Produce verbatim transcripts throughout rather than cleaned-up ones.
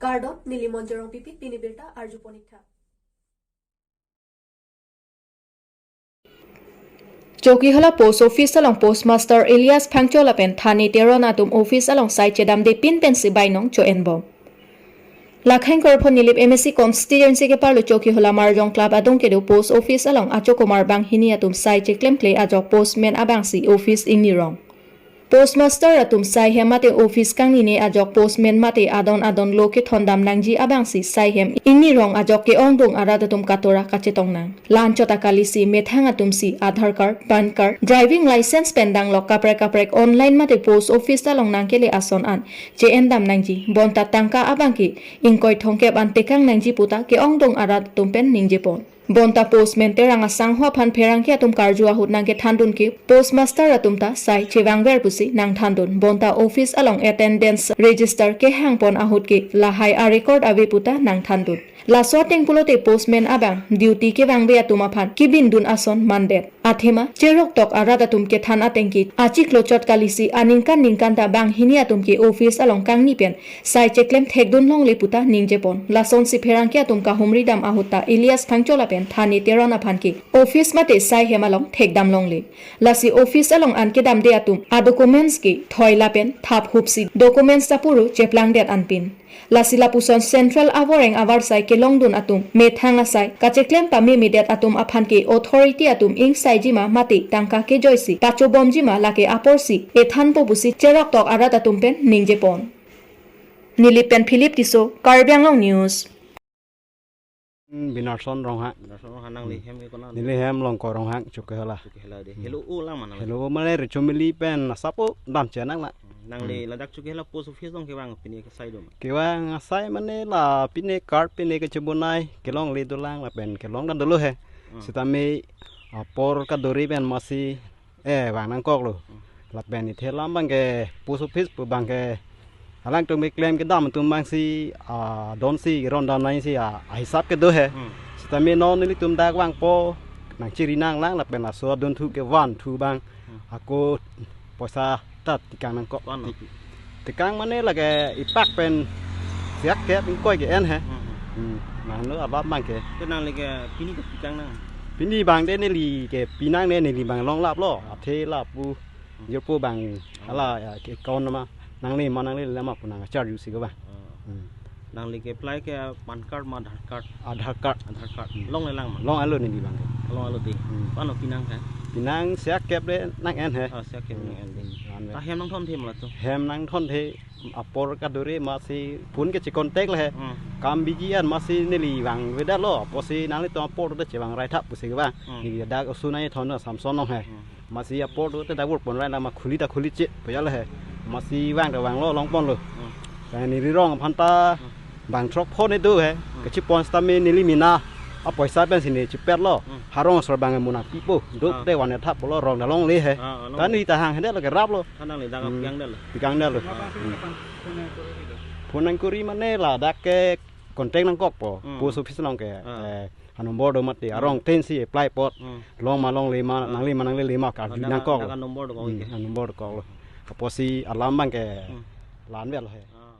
Kardom, neli Monjorong Pipi, pini birta arju ponik tha. Chokihola Post Office along Postmaster Elias Phangcho lapen Thane Teron atum office along sai chedamde pin pensi bainong cho-en bom. Lakhain Korphon Nilip M A C constituency keparlo Chokihola Marjong Club adung kedo Post Office along achokomar banghini atum sai cheklemkle ajok postman abangsi office ingnirong. Postmaster atum sai hem mate office kangnine ajok postman mate adon adon lo kethondam nangji abangsi sai hem ingnirong ajok ke-ongdung arat atum katora kachetong nang. La-anchot akalisi methang atumsi Aadhaar card, PAN card, driving license pen danglok kaprek kaprek online mate post office along nangkele ason an che-endam nangji. Bonta tangka abangke ingkoi thomkep an tekang nangji puta ke-ongdung arat atum pen ningjepon. Bonta postman Terang asangho aphan pherangke atum karju ahut nangkethandun ke postmaster atum ta sai chevangver pusi nangthandun. Bonta office along attendance register kehangpon ahut ke lahai a-record ave puta nangthandun. Laso ateng pulote postman abang duty kevangve atum aphan kebindun ason mandet. Athema cheroktok arat atum kethan atengke achiklo chot kalisi aningkan ningkan ta banghini atum ke office along kangni pen sai cheklem thekdun longle puta ningjepon. Lasonsi pherangke atum kahumri dam ahut ta Elias Phangcho lapen Thane Teron aphan ke office mate sai hem along thekdam longle. Lasi office along an kedamde atum a-documents ke thoi lapen thap hupsi documents ta puru cheplangdet anpin. Lasi lapuson central avoreng avarsai kelongdun atum methang asai kacheklem pamemedet atum aphan ke authority atum ingsaijima mate tangka kejoisi pachobomjima lake aporsi ethanpo pusi cheroktok arat atum pen ningjepon. Nilip pen Philip Tisso, Karbi Anglong News. Binarson Ronghang. Binarson Ronghang, nangli hem ke konat? Neli hem Longko Ronghang, Chokihola. Chokihola de. Hmm. Helo o lang mana? Helo o mane Rechomili pen asap o dam chenang na. Nangli, hmm, ladak Chokihola post office along kevang pine ke sai do ma? Kevang asai mane la pine card pine kechebonai kelongle dolang lapen kelong dan dolo he. Hmm. Sitame apor kadori pen masi eh vang nangkoklo. Hmm. Lapen ithe alam abangke post office pu abangke alangtum keklem kedam atum abangsi, ah, donsi ron dam nangsi, ah, ahisap kedo he. Hmm. Sitame non nelitum dak vangpo nangchiri nanglang lapen laso adunthu kevan thu abang. Hmm. Ako poisa ta tekang nangkok. Kono? Te-, tekang mane lake ipak pen siak kep ingkoi ke-en he. Hmm, hmm. Hmm. Nangno abang abangke. Te nangli ke pini ke tekang nang? Pini abang de neli ke pinang de neli abang longlaplo. Athe lapu. Hmm. Jirpo abang, hmm, hala ya ke account ma nangle ma nanglele ma pu nangcharjusi ke abang. Hmm. Hmm. Nangli ke apply ke PAN card ma Aadhaar card? Aadhaar card. Aadhaar card. Hmm. Longle lang ma? Longlo neli abangke. Longlo de. Hmm. Kono pinang ke? Pinang siak kep de nang-en he. Oh, siak kep, hmm, nang-en de. Hmm, nang-en. Ta hem nangthonthe ma latum? Hem nangthonthe apor kadori masi phone ke che-contact le he. Hmm. Kam biji an masi neli vangvedetlo. Apotsi nanglitum apor ta chevang rai thap pusi ke abang. Hmm. Neli dak osu nai thon Samson along he. Hmm. Masi apor do te dak vur pon rai la ma khuli ta khuli che pu ya le he. Masi vang ta vanglo longponlo. Hmm. Lapen neli rong aphan ta, hmm, bang throk phone do he. Hmm. Kachepon sitame neli mena apoisa pensi ne chepetlo. Hmm. Harong asor abang mo nangpipo. Duk, ah, te van thap pulo rong ta longle he. Ah, ah, longle. Ta neli ta hang he detlo keraplo. Kanang le dak, hmm, piang detlo. Piang detlo. Ah. Hmm. Phone nangkuri mane ladak ke contact nangkokpo. Hmm. Post office along ke, ah, eh, a-number do mati, hmm, arong tensi apply apot. Hmm. Long ma longle ma, ah, nangle ma nanglele ma karju, ah, dak, nangkok. Dak a-number dokok, hmm, ke? A-number dokoklo. Apotsi alam abangke, hmm, la-anvetlo he. Ah, ah.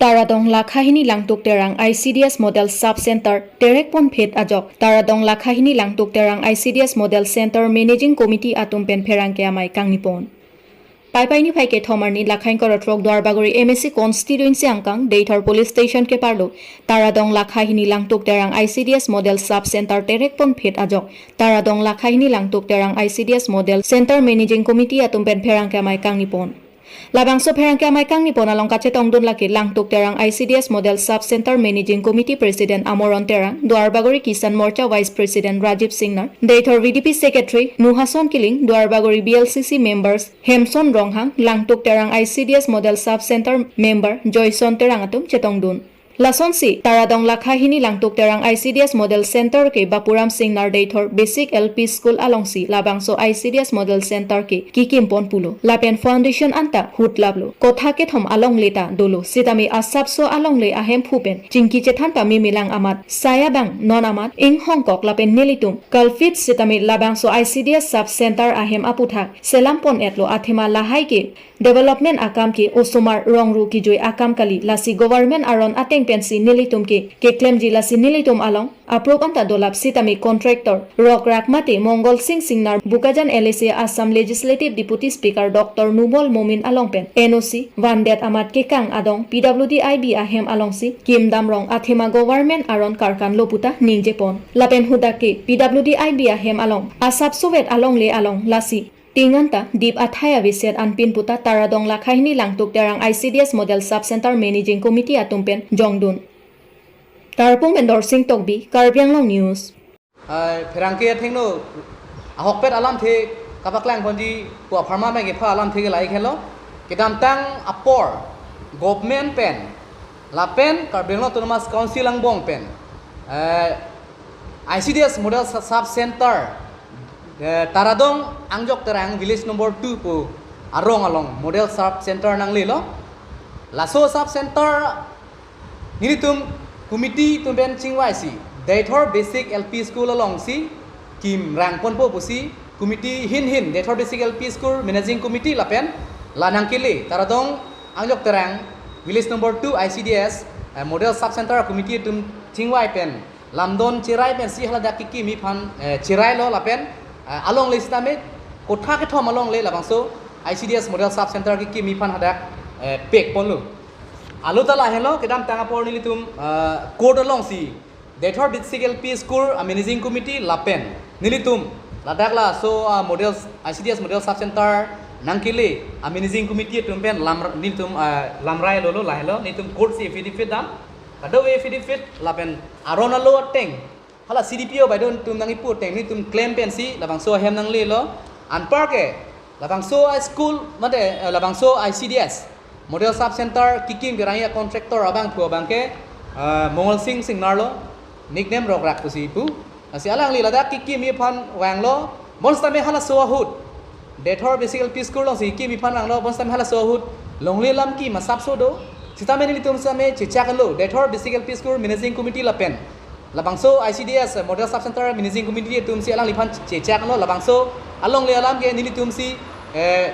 Taradong Lakhahini Langtuk Terang I C D S Model Sub Center terekponphit ajok Taradong Lakhahini Langtuk Terang I C D S Model Center Managing Committee atum pen pherangke amei kangnipon. Paipai niphai kethom arni Lakhain koro throk Duarbagori M A C constituency angkang Deithor Police Station keparlo Taradong Lakhahini Langtuk Terang I C D S Model Sub Center terekponphit ajok Taradong Lakhahini Langtuk Terang I C D S Model Center Managing Committee atum pen pherangke amei kangnipon. Labangso pherangke amei kangnipon along kachetongdun lake Langtuk Terang I C D S Model Sub Center Managing Committee President Amoron Terang, Duarbagori Kisan Morcha Vice President Rajib Singnar, Deithor V D P Secretary Nuhason Killing, Duarbagori B L C C members Hemson Ronghang, Langtuk Terang I C D S Model Sub Center member Joyson Terang atum chetongdun. Lasonsi Taradong Lakhahini Langtuk Terang I C D S Model Center ke Bapuram Singnar Deithor Basic L P School alongsi labangso I C D S Model Center ke kikim pon pulo. Lapen foundation anta hutlaplo. Kotha kethom alongle ta dolo. Sitame asapso alongle ahemphu pen chingki chethan pamimilang amat, saya bang non amat inghongkok lapen nelitum kalfit sitame labangso I C D S sub center ahem aputhak selam pon-etlo. Athema lahai ke development akam ke osomar rongru kejui akam kali, lasi government aron ateng pensi nelitum ke keklemji, lasi nelitum along approve anta dolap sitame contractor rokrak mate Mongol Sing Singnar, Bokajan L A C, Assam Legislative Deputy Speaker Doctor Numal Momin along pen N O C vandet amat kekang adong P W D I B ahem alongsi kimdam rong, athema government aron karkanlo puta ningje pon. Lapen hadak ke P W D I B ahem along asapso vet alongle along lasi ting anta dip athai aveset anpin puta Taradong Lakhahini Langtuk Terang I C D S Model Sub Center Managing Committee atum pen jongdun. Karpung pen Dorsing Tokbi, Karbi Anglong News. Ai, pherangke athengno ahokpet alamthe kapaklang ponji pu apharman abang kepha alamthe ke lahai helo. Kedamtang apor government pen lapen Karbi Anglong Autonomous Council angbong pen, eh, I C D S Model Sa-, Sub Center, eh, Taradong Angjok Terang Village Number Two pu arong along Model Sub Center nanglelo. Laso Sub Center nelitum committee atum pen chingvaisi Deithor Basic L P School alongsi kimrang ponpo pusi committee hin hin, Deithor Basic L P School Managing Committee lapen la nangkele Taradong Angjok Terang Village Number Two I C D S, eh, Model Sub Center Committee atum chingvai pen lamdon cherai pensi haladak kikimji aphan, eh, cherailo lapen, eh, alongle sitame kotha kethom alongle labangso I C D S Model Sub Center kikimji aphan hadak, eh, pek ponlo. Alo ta lahelo, kedamtang apor nelitum, eh, court alongsi Deithor Basic L P School a Managing Committee lapen nelitum ladak laso, ah, model, I C D S Model Sub Center nangkele a Managing Committee atum pen lam, nelitum, ah, lamrai lolo, lahelo, nelitum court si affidavit dam. Kadokave affidavit lapen aron alo ateng hala C D P O bai don atum nangkipu ateng nelitum klem pensi labangso ahem nanglelo. Anparke labangso a school mate, eh, labangso I C D S Model Sub Center kikim kerangji a contractor abangphu abangke, eh, Mongol Sing Singnar lo, nickname Rokrak pusi pu. Lasi alangli ladak kikimji aphan vanglo, bonsitame halaso ahut Deithor Basic L P School alongsi kikimji aphan vanglo, bonsitame halaso ahut longle alam kim asapso do. Sitame nelitum sitame chechaklo, Deithor Basic L P School Managing Committee lapen labangso I C D S Model Sub Center Managing Committee atumsi alangliphan chechaklo, labangso alongle alam ke nelitumsi, eh,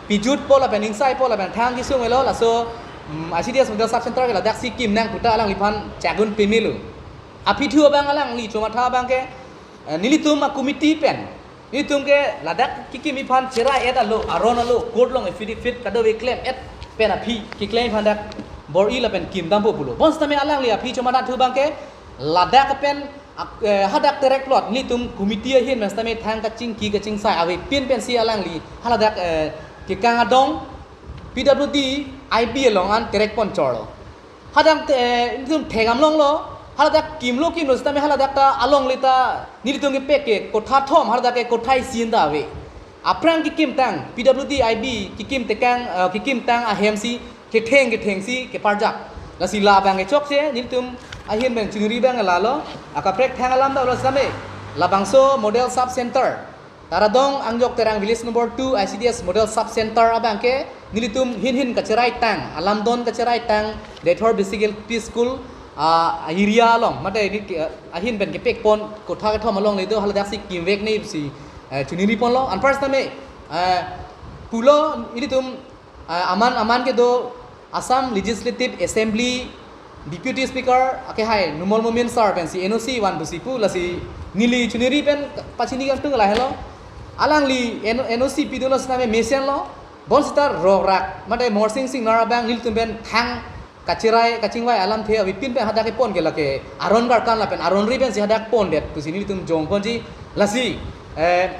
pijutpo lapen ingsaipo lapen thang kesung-elo, laso, mm, I C D S Model Sub Center ke ladaksi kim nang puta alangliphan chakdun pemelo. Aphi thu abang alangli chomatha abangke, eh, nelitum a committee pen nelitum ke ladak kikimji aphan cherai-et alo, aron alo, court along affidavit kadokave klem-et pen aphi keklem aphan dak bor-i lapen kimdampo pulo. Bonsitame alangli aphi chomatha thu abangke ladak pen ak-, eh, hadak terek plot nelitum committee ahin pen sitame thang kachingki kachingsai avepin pensi alangli haladak, eh, kekang adong P W D I B along an terek pon chorlo. Hadak te, eh, nelitum thek-am longlo, haladak kimlo kimlo sitame haladak ta alongle ta nelitum kepek ke kotha thom, haladak ke kotha isi ta ave. Aphrang kikimtang P W D I B kikim tekang, eh, kikimtang ahemsi ketheng kethengsi keparjak. Lasi labang kechokche nelitum ahin pen chingri abang lalo, akaprek thang alam ta lo sitame labangso Model Sub Center Taradong Angjok Terang Village Number Two I C D S Model Sub Center abangke nelitum hin hin kacherai tang, alamdon kacherai tang, Deithor Basic L P School, ah, area along, mate ni, ah, ahin pen kepek pon kotha kethom alongle do, haladaksi kimvek ne si, eh, chuningri ponlo. Anpar sitame, eh, pulo nelitum, ah, aman aman kedo Assam Legislative Assembly Deputy Speaker akehai Numal Momin sir pensi N O C van pusi pu, lasi neli chuningri pen pachini kangtung lahelo. Alangli N-, N O C pidunlo sitame mesenlo. Bonsita rokrak mate Morsing Singnar abang nelitum pen thang kacherai kachingvai alamthe avepin pen hadak kepon ke lake aron karkan lapen aron ri pensi hadak pondet pusi nelitum jong ponji. Lasi, eh,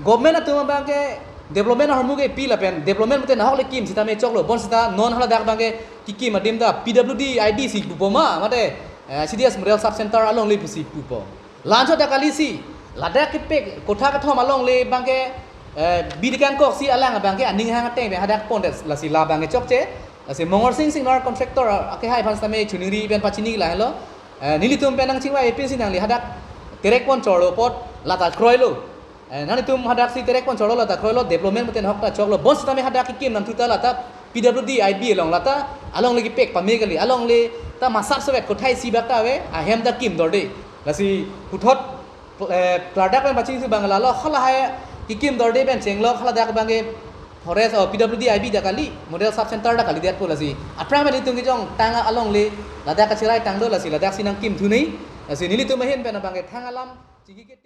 government atum abangke development ahormu kepi lapen development mate nahok le kim sitame choklo. Bonsita non haladak abangke kikim adim ta P W D I B si pupo ma, mate, eh, I C D S Model Sub Center alongle pusi pupo. La-anchot ta kalisi, ladak kepek kotha kethom alongle abangke, eh, bidi kangkok si alang abangke aning hang ateng pen hadak pondet, lasi labangke chokche. Lasi Mongor Sing Singnar contractor akehai aphan sitame chuningri pen pachini lahelo. Eh, nelitum pen nangchingvai epin si nangli hadak terek pon chorlo apot lata kroilo. Eh, nangtum hadak si terek pon chorlo lata kroilo, development mate ahok ta choklo. Bonsitame hadak kekim nangthu ta lata P W D I B along lata alongle kepek pame kali, alongle ta masat sovet kothai si bak ta ave, ahem ta kim dorde. Lasi puthot, eh, klardak pen pachini si bang lalo halahai kekim dorde pen chenglok haladak abang ke forest o P W D I B ta kali, model sub center ta kalidet pu lasi. Aphrang pen itum kejong tang alongle ladak kachirai tang do lasi ladak si nangkim thu nei. Lasi nelitum ahin pen abang ke thang alam chiki ke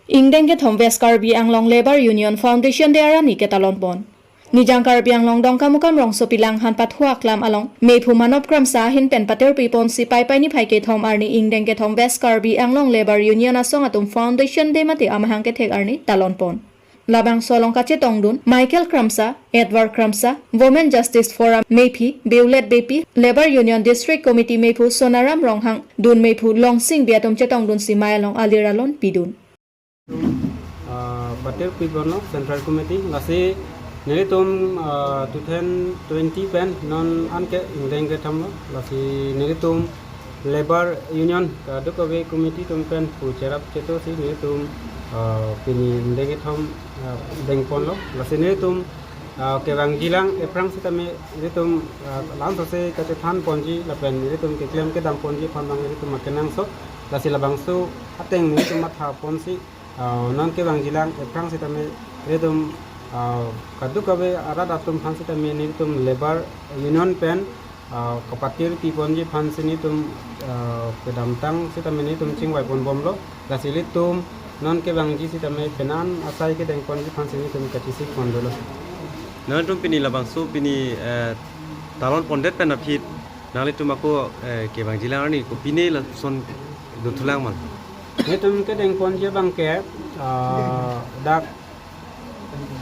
Ingdeng kethom West Karbi Anglong Labour Union Foundation Day arni ketalon pon. Nijang Karbi Anglong Dongkamukam rongsopi Langhan Pathua Aklam along, Meiphu Manop Kramsa ahin pen patirpi ponsi Paipai niphai kethom arni ingdeng kethom West Karbi Anglong Labour Union asong atum Foundation Day mate amahang kethek arni talon pon. Labangso along kachetongdun Michael Kramsa, Edward Kramsa, Women Justice Forum Meiphi, Beulet Beypi, Labour Union District Committee Meiphu Sonaram Ronghang, dun Meiphu Longsing Bey atum chetongdunsi mei along alir alon pidun. Ah, patirpi ponlo Central Committee, lasi nelitum, ah, two thousand twenty pen non anke ingdeng kethom lo, lasi nelitum Labour Union kadokave committee atum pen pu cherap cheto si nelitum, ah, pini ingdeng kethom, ah, dengponlo, lasi nelitum, ah, kevangjilang ephrang sitame nelitum, ah, langsose kachethan ponji lapen nelitum keklem kedam ponji aphan abang nelitum akenangsot, lasi labangso ateng nelitum matha ponsi, ah, non kevangjilang ephrang sitame nelitum, ah, kadokave arat atum aphan sitame nelitum Labour Union pen, ah, kapatirpi ponji aphansi nelitum, ah, kedamtang sitame nelitum chingvai ponbomlo, lasi ilitum non kevangji sitame penan asai kedeng ponji aphansi nelitum kachesik pon dolo. Nangtum pini labangso pini, eh, talon pondet pen aphi nanglitum ako, eh, kevangjilang arni kopine lason dothulang ma? Nelitum kedeng ponji abang ke, ah, dak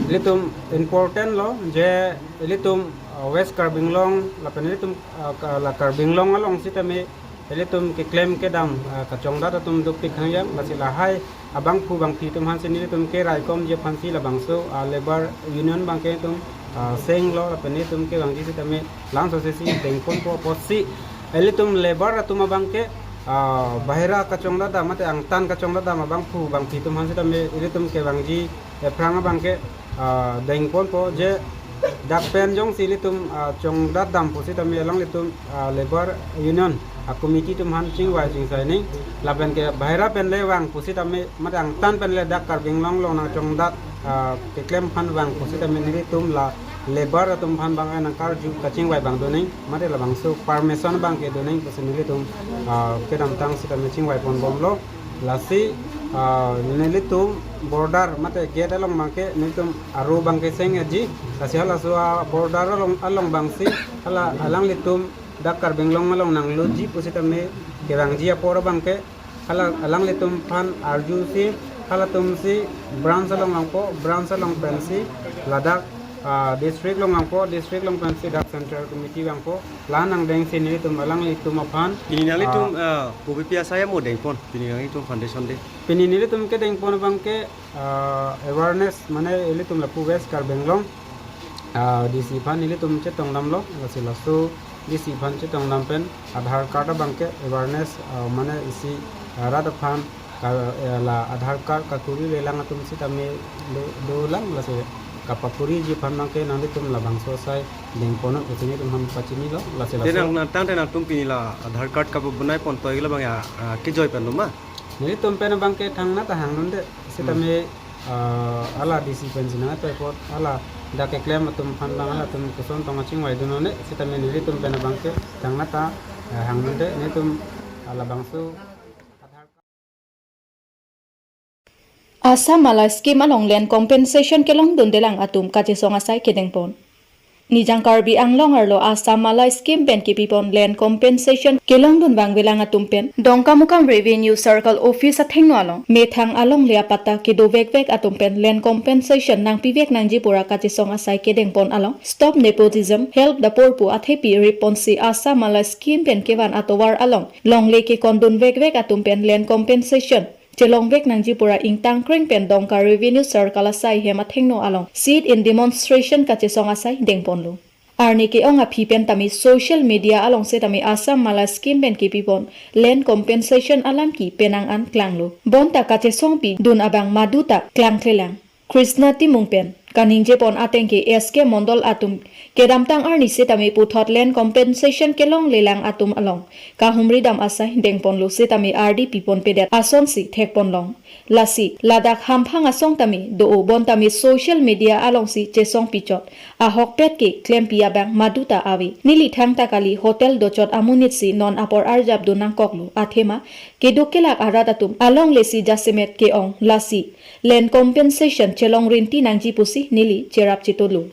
ilitum important lo je ilitum, ah, West Karbi Anglong lapen ilitum, ah, ka-, la Karbi Anglong along sitame ilitum keklem kedam, ah, kachongdat atum dopik hangyang, lasi lahai abangphu bangphi atum aphansi nelitum keraikomji aphansi labangso, ah, Labour Union abang ke itum, ah, senglo lapen itum kevangji sitame langsose si dengponpo apotsi ilitum labour atum abang ke, ah, bahira kachongdat dam mate angtan kachongdat dam abangphu bangphi atum aphan sitame ilitum kevangji ephrang abang ke, ah, dengponpo je dak pen jongsi ilitum, ah, chongdat dam pusitame alanglitum, ah, Labour Union, ah, committee atum aphan chingvai chingsai ning lapen ke bahira pen le vang pusitame mate angtan pen le dak Karbi Anglong along nangchongdat, ah, keklem aphan vang pusitame nelitum la labour atum aphan abang nangkarju kachingvai abang doning mate labangso permission abang ke doning pusi nelitum, ah, kedamtang sitame chingvai ponbomlo. Lasi, ah, nelitum border mate gate along abang ke nelitum aro abang ke sengji. Lasi halaso a-border along, along abangsi hala alanglitum dak Karbi Anglong along nangloji pusitame kevangji apor abang ke hala alanglitum aphan arjusi halatumsi branch along vangpo, branch along pensi ladak, ah, district along vangpo, district along pensi dak Central Committee vangpo. La nangdengsi nelitum alanglitum aphan, pini nanglitum, ah, ah, kopi pi asai amo dengpon pini nanglitum Foundation Day? Pini nelitum kedengpon abang ke, ah, awareness mane ilitum lapu West Karbi Anglong, ah, D C aphan ilitum chetongdamlo, lasi laso D C aphan chetongdam pen Aadhaar card abang ke awareness, ah, mane isi, ah, rat aphan ka, eh, la Aadhaar card kakuri lelang atum sitame do, dolang, lasi kapakuriji aphan abang ke nanglitum labangso asai dengponnon pusi nelitum aphan pachinilo, lasi laso. Tenang nangtang tenang tum pini la Aadhaar card kapabonai pon toilo abang ya, ah, kejoi pen lo ma? Nelitum pen abang ke thangnat ta hangdunde sitame, hmm, ah, hala D C pensi nangtoi apot hala dak keklem atum aphan abang halatum koson tong kachingvai dunnone sitame nelitum pen abang ke thangnat ta, eh, hangdunde nelitum halabangso Assam Mala Scheme along land compensation kelongdundelang atum kachesong asai kedengpon. Nijang Karbi Anglong arlo Assam Mala Scheme pen kepipon land compensation kelongdun vangvelang atum pen Dongkamukam Revenue Circle Office athengno along methang alongle apatta kedovekvek atum pen land compensation nangpivek nangji pura kachesong asai kedengpon along Stop Nepotism, Help the Poor pu athepi riponsi Assam Mala Scheme pen kevan atovar along longle kekondunvekvek atum pen land compensation chelongvek nangji pura ingtang kreng pen Dongka Revenue Circle asai hem athengno along sit-in demonstration kachesong asai dengponlo. Arni ke-ong aphi pen tame social media along setame Assam Mala scheme pen kepipon land compensation alam ke penang an klanglo. Bonta kachesongpi dun abang maduta klangklelang. Krishna Timung pen kaningjepon ateng ke S K Mondol atum kedamtang arni setame puthot land compensation kelonglelang atum along kahumridam asai dengponlo setame ardi piponpedet asonsi thekponlong. Lasi ladak hamphang asong tame do-o, bon tame social media alongsi chesongpichot ahokpet ke klempi abang maduta ave. Neli thangta kali hotel dochot amonitsi non apor arjapdun nangkoklo. Athema keduk kelak arat atum alonglesi jasemet ke-ong, lasi land compensation chelongrinti nangji pusi neli cherap chitolo.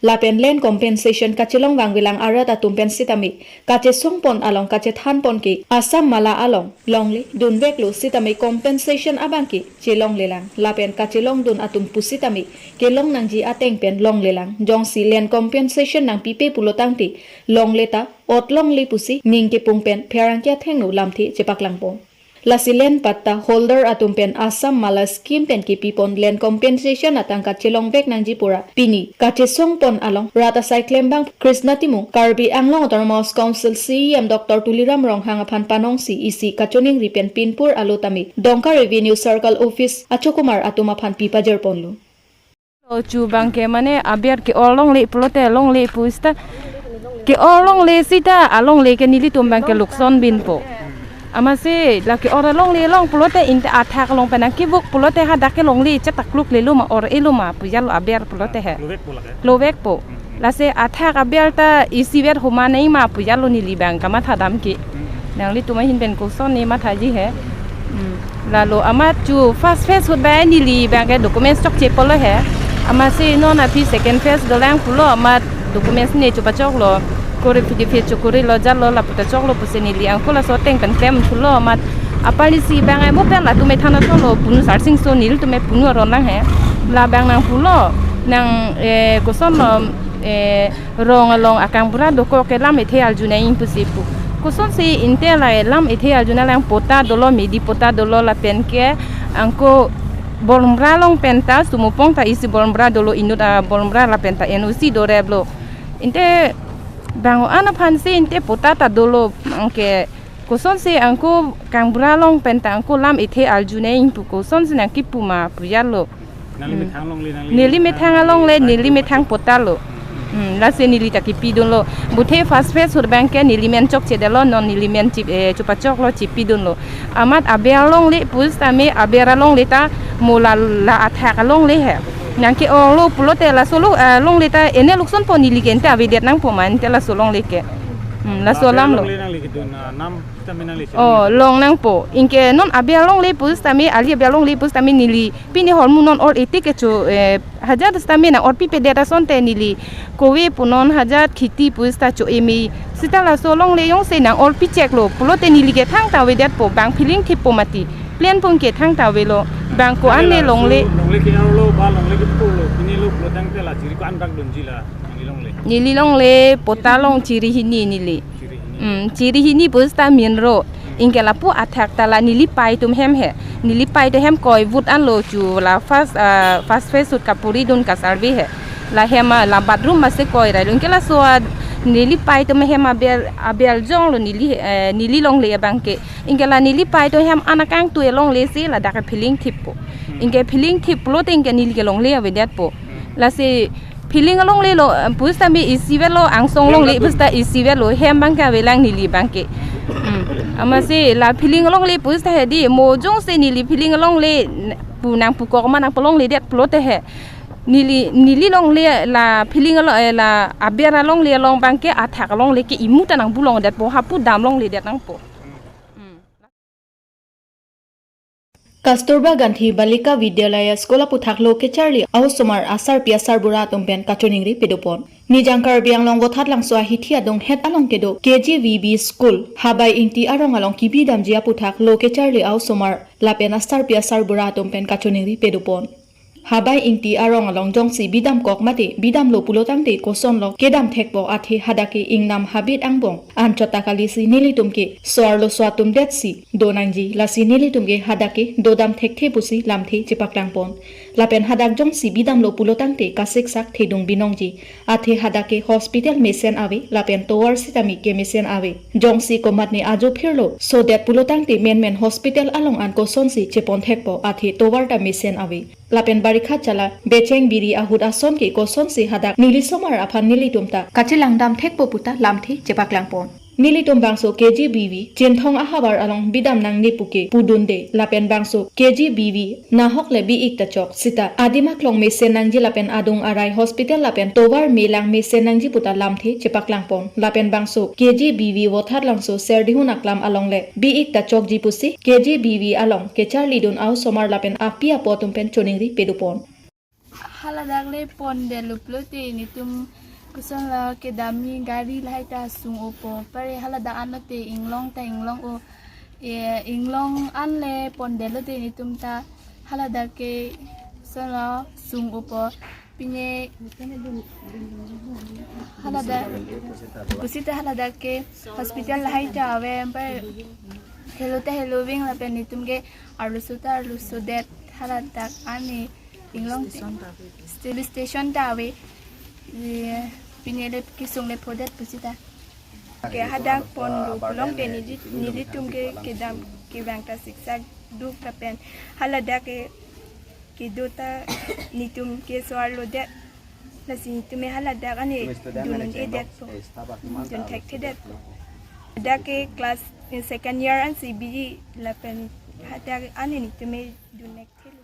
Lapen land compensation kachelongvangvelang arat atum pen setame kachesongpon along kachethanpon ke Assam Mala along longle dunveklo setame compensation abang ke chelonglelang. Lapen kachelongdun atum pusitame kelong nangji ateng pen longlelang. Jongsi land compensation nangpipe pulotangte longleta ot longle pusi ning kepung pen pherangke athengno lamthe chepaklangpon. Lasi land patta holder atum pen Assam Mala scheme pen kepipon land compensation atangka chelongvek nangji pura pini kachesongpon along rat asai klembang Krishna Timung, Karbi Anglong Autonomous Council C E M Doctor Tuliram Ronghang aphan panongsi isi kachoningri pen pinpur alo tame Dongka Revenue Circle Office achokumar atum aphan pipajirponlo. Lo chu abang ke mane aber ke-or longle pulote longle pusita ke-or longle seta alongle ke nelitum abang ke lukson binpo. Amatsi la ke-or longle long pulote inte athak along pen nangkevuk pulote hadak ke longle chetakluk lelo ma or-elo ma pujalo aber pulote he. Klovekpo lake. Klovekpo. Hmm, hmm. Lasi athak aber ta isivet homa nai ma pujalo neli abang kamathadam ke. Hmm. Nanglitum ahin pen koson ne mathaji he. Hmm. Lalo amat chu first phase ahut ba neli abang ke documents chokchepolo he. Amatsi non aphi second phase dolang pulo amat documents ne chopachoklo. Kori phi phi chokori lo jalo laputa choklo pusi neli angko laso ateng pen klem thulo amat apar isi abang ai mo pen latum ethan atolo punu sarsing so nelitum e punu aron lang he. La abang nangpulo nang, eh, kosonlo, eh, rong along akangbura dokok ke lam ethe arjunang pusi pu. Kosonsi inte la lam ethe arjunanglang, pota dolo, midi pota dolo lapen ke angko Bormbra along penta sumupong ta isi Bormbra dolo inut a Bormbra lapen ta N O C doreplo. Inte bang-o an aphansi inte pota ta dolo, anke kosonsi angko kangbura along penta angko lam ethe arjunang pu kosonsi nangkepu ma pujalo. Nangli, hmm, methang longle, nangli, neli methang, methang alongle, neli methang pota lo. Hmm, lasi neli ta kepidunlo. Buthe first phase ahut abang ke neli men chokchedetlo, non neli men chip, eh, chopachoklo chepidunlo. Amat aber longle pusitame aber alongle ta mo la la athak alongle he. Nangke-orlo pulote laso lo, eh, longle ta ene luksonpo neli ke inte avedet nangpo ma inte laso longle ke. Hmm, laso aber alam lo. Longle nangli kedun, ah, nam sitame nangli si. Oh, longle. Longnangpo. Anke non aber longle pusitame, ali aber longle pusitame neli pini hormu non or-ete kecho, eh, hajar sitame nang-orpipedet asonte neli kove punon hajar khiti pusita cho-e me. Sita laso longle jongsi nang-orpicheklo pulote neli ke thangta avedetpo, bang feeling thippo mati. Plan pung ke thangta avelo. Bang ko-an ne longle. Longle ke-orlo ba longle kepulo, pini lo pulotangte la chiri ko-an bak dunji la neli longle. Neli longle pota along chiri hini neli. Chiri hini. Hmm, chiri hini pusita main road. Anke lapu athak ta la neli pei atum hem he. Neli pei atum hem koivut anlo chu la first, ah, first phase ahut kapuridun ka survey he. La hem, ah, la bathroom masi koirailo. Anke laso, ah, neli pei atum hem aber, aber jonglo neli, eh, neli longle abang ke. Anke la neli pei atum hem an akangtui alongle si ladak feeling thippo. Hmm. Anke feeling thip pulote anke neli ke longle avedetpo. Hmm. Lasi feeling alongle lo, eh, pusitame isivetlo, angsong longle pusita isivetlo, hem abang ke avelang neli abang ke. Hmm. Amatsi la feeling alongle pusita hedi, mo jongsi neli feeling alongle n-, pu nangpukok ma nangpalongledet pulote he. Neli, neli longle la feeling alo, eh, la aber alongle along abang ke athak alongle ke imu ta nangbulongdetpo, hapu damlongledet nangpo. Hmm. Kasturba Gandhi Balika Vidyalaya School aputhak lo kecharli a-osomar asarpi asarbura atum pen kachoningri pedopon. Nijang Karbi Anglong Vothatlangso ahithi adunghet along kedo K G V B School Habai Ingti arong along kebidamji aputhak lo kecharli a-osomar lapen asarpi asarbura atum pen kachoningri pedopon. Habai Ingti arong along jongsi bidamkok mate bidamlo pulotangte kosonlo kedam thekpo, athe hadak ke ingnam habit angbong anchot ta kalisi nelitum ke so-arlo so atum detsi do nangji, lasi nelitum ke hadak ke dodam thekthe pusi lamthe chepaklangpon. Lapen hadak jongsi bidamlo pulotangte kasiksak thedung binongji, athe hadak ke hospital mesen ave lapen tovar sitame kemesen ave. Jongsi komatne ajo phirlo sodet pulotangte menmen hospital along an kosonsi chepon thekpo, athe tovar ta mesen ave. Lapen barikha chala becheng biri ahut ason ke kosonsi hadak neli somar aphan nelitum ta kachelang dam thekpo puta lamthe chepaklangpon. Nelitum bangso K G B V Chinthong ahavar along bidam nangne puke pudunde, lapen bangso K G B V nahok le bi-ik ta chok sita adim aklong mesen nangji lapen adung arai hospital lapen tovar melang mesen nangji puta lamthe chepaklangpon. Lapen bangso K G B V Vothatlangso Serdihun aklam along le bi-ik ta chokji pusi K G B V along kecharlidun a-osomar lapen api apo atum pen choningri pedupon. Haladak le pondetlo pulote netum kosonlo kedamji, gari lahai ta sung-opo. Pare haladak anlote inglong ta inglong-o. E, inglong an le pondetlote netum ta haladak ke kosonlo sung-opo. Pine haladak pusita haladak ke hospital lahai ta ave, pare helo ta heloving lapen netum ke arloso ta arlosodet haladak ani inglong. Station ta ave. Station ta ave. Ye, pine le kesung le phodet pusita. Ke hadak pondetlo pulote neli, nelitum ke kedam kevang ta siksak duk lapen haladak ke kedo ta netum ke so-arlodet. Lasi netum ke haladak ani dun-un-edetpo, dun thekthedetpo. Hadak ke class, eh, second year ansi biji lapen hadak ani netum ke dun thekthelo.